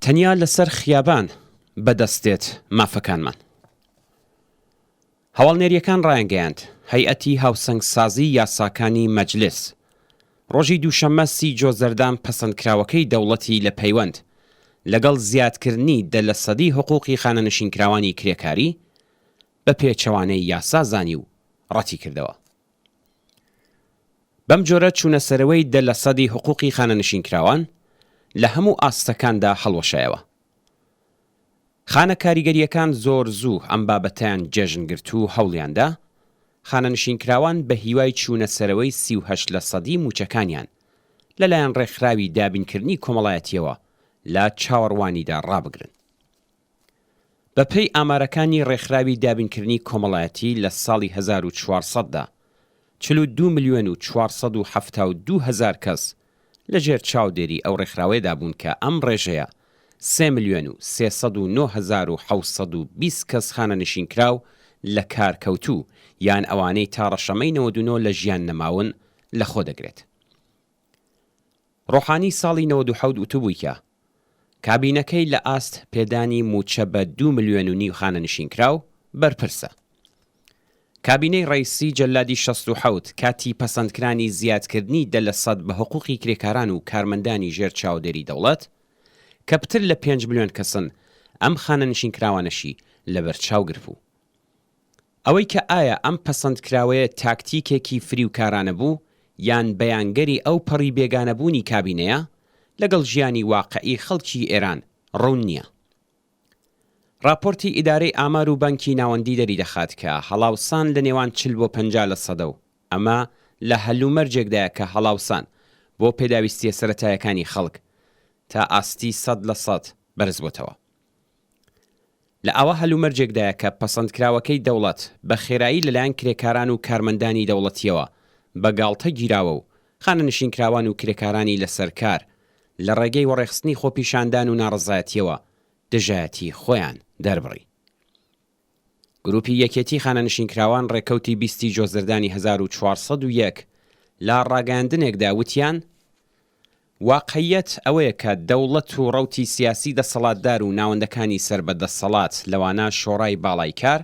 تەنیا لەسەر خیابان بەدەست دێت مافەکانمان. هەواڵنێرییەکان ڕایانگەیاند، هەیئەتی هاوسەنگسازیی یاساکانی مەجلیس ڕۆژی دووشەممە سی جۆزەردان پەسەندکراوەکەی دەوڵەتی لە پەیوەند لەگەڵ زیادکردنی دە لەسەدی حقوقی خانەنشینکراوانی کرێکاری بە پێچەوانەی یاسا زانی و ڕەتیکردەوە. بەم جۆرە چوونەسەرەوەی دە لەسەدی حقوقی خانەنشینکراوان لە هەموو ئاستەکاندا هەڵوەشایەوە. خانە کاریگەرییەکان زۆر زوو ئەم بابەتەیان جێژن گرت و هەوڵیان دا خانەنشینکراوان بە هیوای چوونەسەرەوەی 38 لەسەدی مووچەکانیان لەلایەن ڕێکخراوی دابینکردنی کۆمەڵایەتییەوە لە چاوەڕوانیدا ڕابگرن. بەپێی ئامارەکانی ڕێکخراوی دابینکردنی کۆمەڵایەتی لە ساڵی 1400 دا 42 ملیۆن و 472 هەزار کەس لەژێر چاودێری ئەو ڕێکخراوەیەدا بوون کە ئەم ڕێژەیە سێ ملیۆن و 309 هەزار و 720 کەس خانەنشینکراو لە کارکەوتوو یان ئەوانەی تا ڕەشەمەی 99 لە ژیان نەماون لەخۆ دەگرێت. ڕۆحانی ساڵی 97 وتبووی کە کابینەکەی لە ئاست پێدانی مووچە بە دوو ملیۆن و نیو خانەنشینکراو بەرپرسە. کابینەی ڕەیسی جەلادی 67 کاتی پەسەندکرانی زیادکردنی دە لە سەد بە حقوقی کرێکاران و کارمەندانی ژێر چاودێری دەوڵەت کە پتر لە پێنج ملیۆن کەسن ئەم خانەنشینکراوانەشی لەبەرچاو گرپوو. ئەوەی کە ئایا ئەم پەسەندکراوەیە تاکتیکێکی فریوکارانە بوو یان بەیانگەری ئەو پەڕی بێگانەبوونی کابینەیە لەگەڵ ژیانی واقعی خەڵکی ئێران ڕوون نییە. ڕاپۆرتی ئیدارەی ئامار و بانکی ناوەندی دەریدەخات کە هەڵاوسان لە نێوان 40 بۆ 50 لە سەدە و ئەمە لە هەلومەرجێکدایە کە هەڵاوسان بۆ پێداویستییە سەرەتایەکانی خەڵک تا ئاستی 100% بەرزبۆتەوە. لە ئاوا هەلومەرجێکدایە کە پەسەندکراوەکەی دەوڵەت بە خێرایی لەلایەن کرێکاران و کارمەندانی دەوڵەتییەوە بە گاڵتە گیراوە و خانەنشینکراوان و کرێکارانی لەسەر کار لە ڕێگەی وەڕێخستنی خۆپیشاندان و ناڕەزایەتییەوە دژایەتی خۆیان دەربڕی. گروپی یەکێتی خانەنشینکراوان ڕێکەوتی 20 ی جۆزەردانی 1401 لە ڕاگەیاندنێکدا وتیان، واقعییەت ئەوەیە کە دەوڵەت و ڕەوتی سیاسی دەسەڵاتدار و ناوەندەکانی سەر بە دەسەڵات لەوانە شۆڕای باڵای کار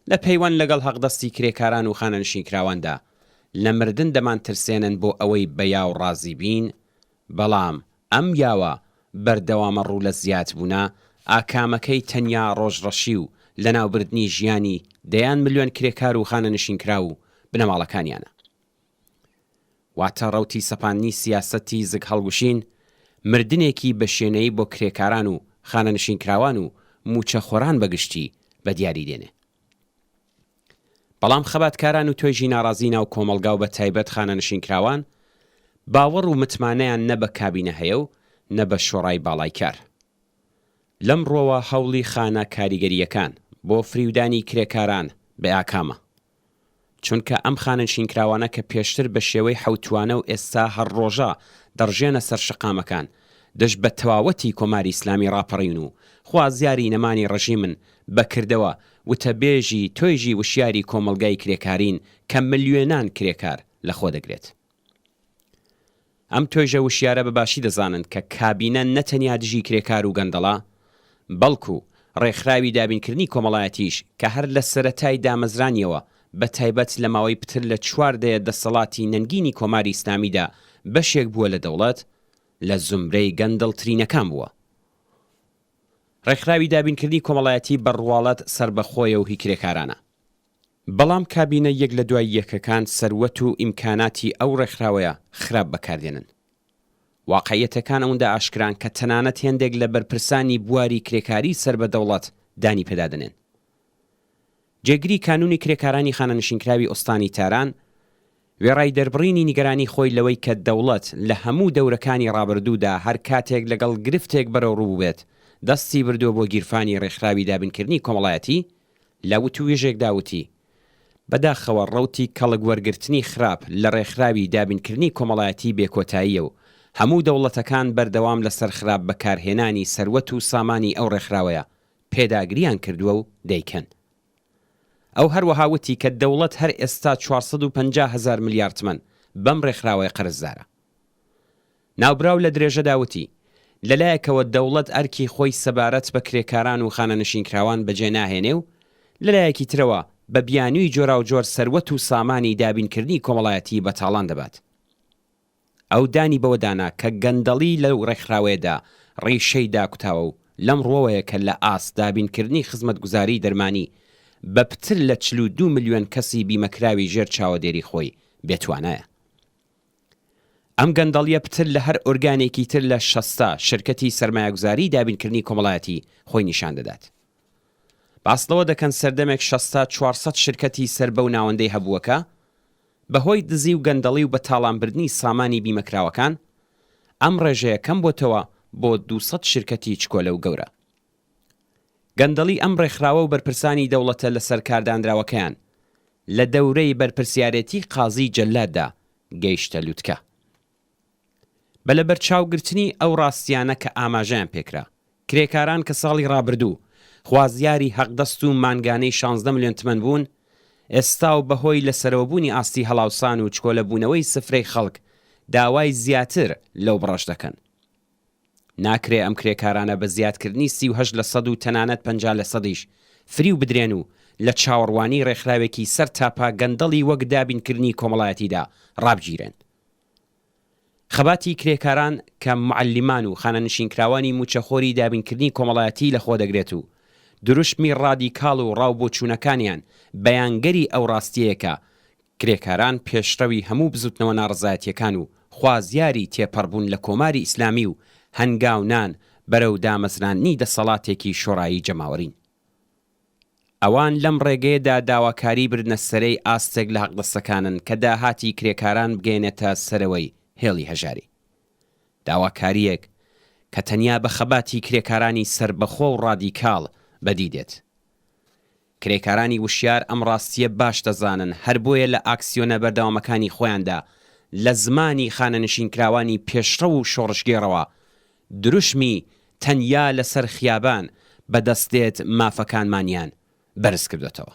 لە پەیوەند لەگەڵ هەقدەستی کرێکاران و خانەنشینکراواندا لە مردن دەمانترسێنن بۆ ئەوەی بە یاو ڕازی بین بەڵام ئەم یاوە بەردەوامە ڕوو لە زیادبوونە ئاکامەکەی تەنیا ڕۆژڕەشی و لەناوبردنی ژیانی دەیان ملیۆن کرێکار و خانەنشینکراو و بنەماڵەکانیانە. واتە ڕەوتی سەپاندنی سیاسەتی زگهەڵگوشین، مردنێکی بە شێنەیی بۆ کرێکاران و خانەنشینکراوان و مووچەخۆران بە گشتی بە دیاری دێنێ. بەڵام خەباتکاران و توێژی ناڕازی ناو کۆمەڵگا و بە تایبەت خانەنشینکراوان باوەڕ و متمانەیان نە بە کابینە هەیە و نە بە شۆڕای باڵای کار. لەم ڕووەوە هەوڵی خانە کاریگەرییەکان بۆ فریودانی کرێکاران بێ ئاکامە. چونکە ئەم خانەنشینکراوانە کە پێشتر بە شێوەی حەوتووانە و ئێستا هەر ڕۆژە دەڕژێنە سەر شەقامەکان دژ بە تەواوەتی کۆماری ئیسلامی ڕاپەڕیون و خوازیاری نەمانی ڕژیمن بە کردەوە وتەبێژی تۆیژی وشیاری کۆمەڵگای کرێکارین کە ملیۆنان کرێکار لە خۆ دەگرێت. ئەم توێژە وشیارە بە باشی دەزانن کە کابینە نە تەنیا دژی کرێکار و گەندەڵە، بەڵکو ڕێکخراوی دابینکردنی کۆمەڵایەتیش کە هەر لە سەرەتای دامەزرانیەوە بە تایبەت لە ماوەی پتر لە چوار دەیە دەسەڵاتی نەنگینی کۆماری ئیسلامیدا بەشێک بووە لە دەوڵەت، لە زومرەی گەندەڵترینەکان بووە. ڕێکخراوی دابینکردنی کۆمەڵایەتی بە ڕواڵەت سەربەخۆیە و هی کرێکارانە. بەڵام کابینە یەک لە دوای یەکەکان سەروەت و ئیمکاناتی ئەو ڕێکخراوەیە خراپ بەکاردێنن. واقعیەتەکان ئەوندە ئاشکران کە تەنانەت هێندێک لە بەرپرسانی بواری کرێکاری سەر بە دەوڵەت دانی پێدا دەنێن. جێگری کانوونی کرێکارانی خانەنشینکراوی ئوستانی تاران وێڕای دەربڕینی نیگەرانی خۆی لەوەی کە دەوڵەت لە هەموو دەورەکانی ڕابردوودا هەر کاتێک لەگەڵ گرفتێک بەرەوڕوو بووبێت دەستی بردووە بۆ گیرفانی ڕێکخراوی دابینکردنی کۆمەڵایەتی لە وتووێژێکدا وتی، بەداخەوە ڕەوتی کەڵک وەرگرتنی خراپ لە ڕێکخراوی دابینکردنی کۆمەڵایەتی بێکۆتاییە و هەموو دەوڵەتەکان بەردەوام لەسەر خراپ بەکارهێنانی سەروەت و سامانی ئەو ڕێکخراوەیە پێداگرییان کردووە و دەیکەن. ئەو هەروەها وتی کە دەوڵەت هەر ئێستا 450 هەزار ملیار تمەن بەم ڕێکخراوەیە قەرزدارە. ناوبراو لە درێژەدا وتی، لە لایەکەوە دەوڵەت ئەرکی خۆی سەبارەت بە کرێکاران و خانەنشینکراوان بەجێ ناهێنێ و لە لایەکی ترەوە بە بیانووی جۆراوجۆر سەروەت و سامانی دابینکردنی کۆمەڵایەتی بە تاڵان دەبات. ئەو دانی بەوە دانا کە گەندەڵی لەو ڕێکخراوەیەدا ڕیشەی داکوتاوە و لەم ڕووەوەیە کە لە ئاست دابینکردنی خزمەتگوزاریی دەرمانی بە پتر لە 42 ملیۆن کەسی بیمەکراوی ژێر چاوەدێری خۆی بێتوانایە. ئەم گەندەڵییە پتر لە هەر ئۆرگانێکی تر لە شەستا شرکەتی سەرمایەگوزاریی دابینکردنی کۆمەڵایەتی خۆی نیشان دەدات. باس لەوە دەکەن سەردەمێک شەستا 400 شرکەتی سەر بەو ناوەندەی هەبووە کە بە هۆی دزی و گەندەڵی و بە تاڵانبردنی سامانی بیمەکراوەکان، ئەم ڕێژەیە کەم بۆتەوە بۆ 200 شرکەتی چکۆلە و گەورە. گەندەڵی ئەم ڕێکخراوە و بەرپرسانی دەوڵەتە لەسەرکاردانراوەکەیان لە دەورەی بەرپرسیارێتی قازیی جەلاددا گەیشتە لوتکە. بە لەبەرچاوگرتنی ئەو ڕاستییانە کە ئاماژەیان پێکرا، کرێکاران کە ساڵی ڕابردوو خوازیاری هەقدەست و مانگانەی 16 ملیۆن تمەن بوون، ئێستا و بەهۆی لەسەرەوەبوونی ئاستی هەڵاوسان و چکۆلەبوونەوەی سفرەی خەڵک داوای زیاتر لەو بڕەش دەکەن. ناکرێ ئەم کرێکارانە بە زیادکردنی 38 لەسەد و تەنانەت 50 لەسەدیش فریو بدرێن و لە چاوەڕوانی ڕێکخراوێکی سەرتاپا گەندەڵی وەک دابینکردنی کۆمەڵایەتیدا ڕابگیرێن. خەباتی کرێکاران کە موعەلیمان و خانەنشینکراوانی مووچەخۆری دابینکردنی کۆمەڵایەتی لەخۆدەگرێت و دروشمی ڕادیکاڵ و ڕاوبۆچوونەکانیان بەیانگەری ئەو ڕاستیەیە کە کرێکاران پێشڕەوی هەموو بزوتنەوە ناڕەزایەتیەکان و خوازیاری تێپەڕبوون لە کۆماری ئیسلامی و هەنگاونان بەرەو دامەزراندنی دەسەڵاتێکی شۆڕایی جەماوەرین. ئەوان لەم ڕێگەیەدا داواکاری بردنە سەرێی ئاستێک لە هەقدەستەکانن کە داهاتی کرێکاران بگەیەنێتە سەرەوەی هێڵی هەژاری. داواکارییەک کە تەنیا بە خەباتی کرێکارانی سەربەخۆ و ڕادیکاڵ بەدی دێت. کرێکارانی وشیار ئەم ڕاستییە باش دەزانن، هەر بۆیە لە ئاکسیۆنە بەردەوامەکانی خۆیاندا لە زمانی خانەنشینکراوانی پێشڕەو و شۆڕشگێڕەوە دروشمی تەنیا لەسەر خیابان بەدەست دێت مافەکانمانیان بەرز کردۆتەوە.